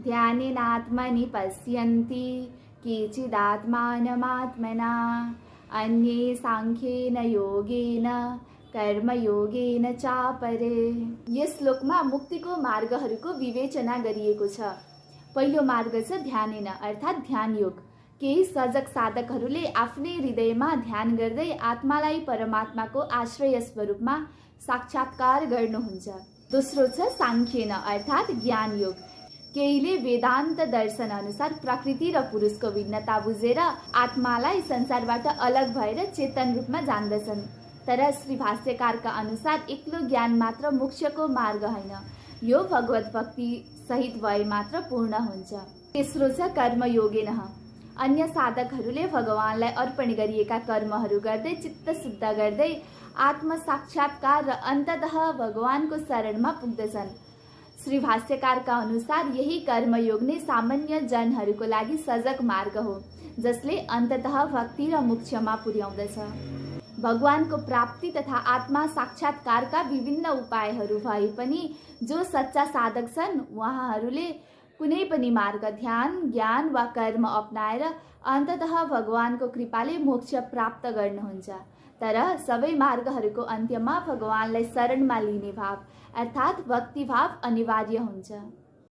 ध्यानेनात्मनि पश्यन्ति केचिदात्मानमात्मना अन्ये साङ्ख्येन योगेन कर्मयोगेन चापरे। यस श्लोकमा मुक्तिको मार्गहरूको विवेचना गरिएको छ। पहिलो मार्ग छ ध्यानेन अर्थात् ध्यान योग। केही सजग साधकहरूले आफ्नै हृदयमा ध्यान गर्दै आत्मालाई परमात्माको आश्रय स्वरूपमा साक्षात्कार गर्नुहुन्छ। दोस्रो छ साङ्ख्येन अर्थात् ज्ञान योग। केहीले वेदान्त दर्शन अनुसार प्रकृति र पुरुषको भिन्नता बुझेर आत्मालाई संसारबाट अलग भएर चेतन रूपमा जान्दछन्। तर श्री भाष्यकारका अनुसार एक्लो ज्ञान मात्र मोक्षको मार्ग होइन, यो भगवत भक्ति सहित भए मात्र पूर्ण हुन्छ। तेस्रो छ कर्मयोगेन। अन्य साधकहरूले भगवानलाई अर्पण गरिएका कर्महरू गर्दै चित्त शुद्ध गर्दै आत्म साक्षात्कार र अन्ततः भगवानको शरणमा पुग्दछन्। श्री भाष्यकारका अनुसार यही कर्मयोग नै सामान्य जनहरूको लागि सजग मार्ग हो, जसले अन्ततः भक्ति र मोक्षमा पुर्याउँदछ। भगवानको प्राप्ति तथा आत्मा साक्षात्कारका विभिन्न उपायहरू भए पनि जो सच्चा साधक छन् उहाँहरूले कुनै पनि मार्ग ध्यान, ज्ञान वा कर्म अपनाएर अन्ततः भगवानको कृपाले मोक्ष प्राप्त गर्नुहुन्छ। तर सबै मार्गहरूको अन्त्यमा भगवानलाई शरणमा लिने भाव अर्थात् भक्ति भाव अनिवार्य हुन्छ।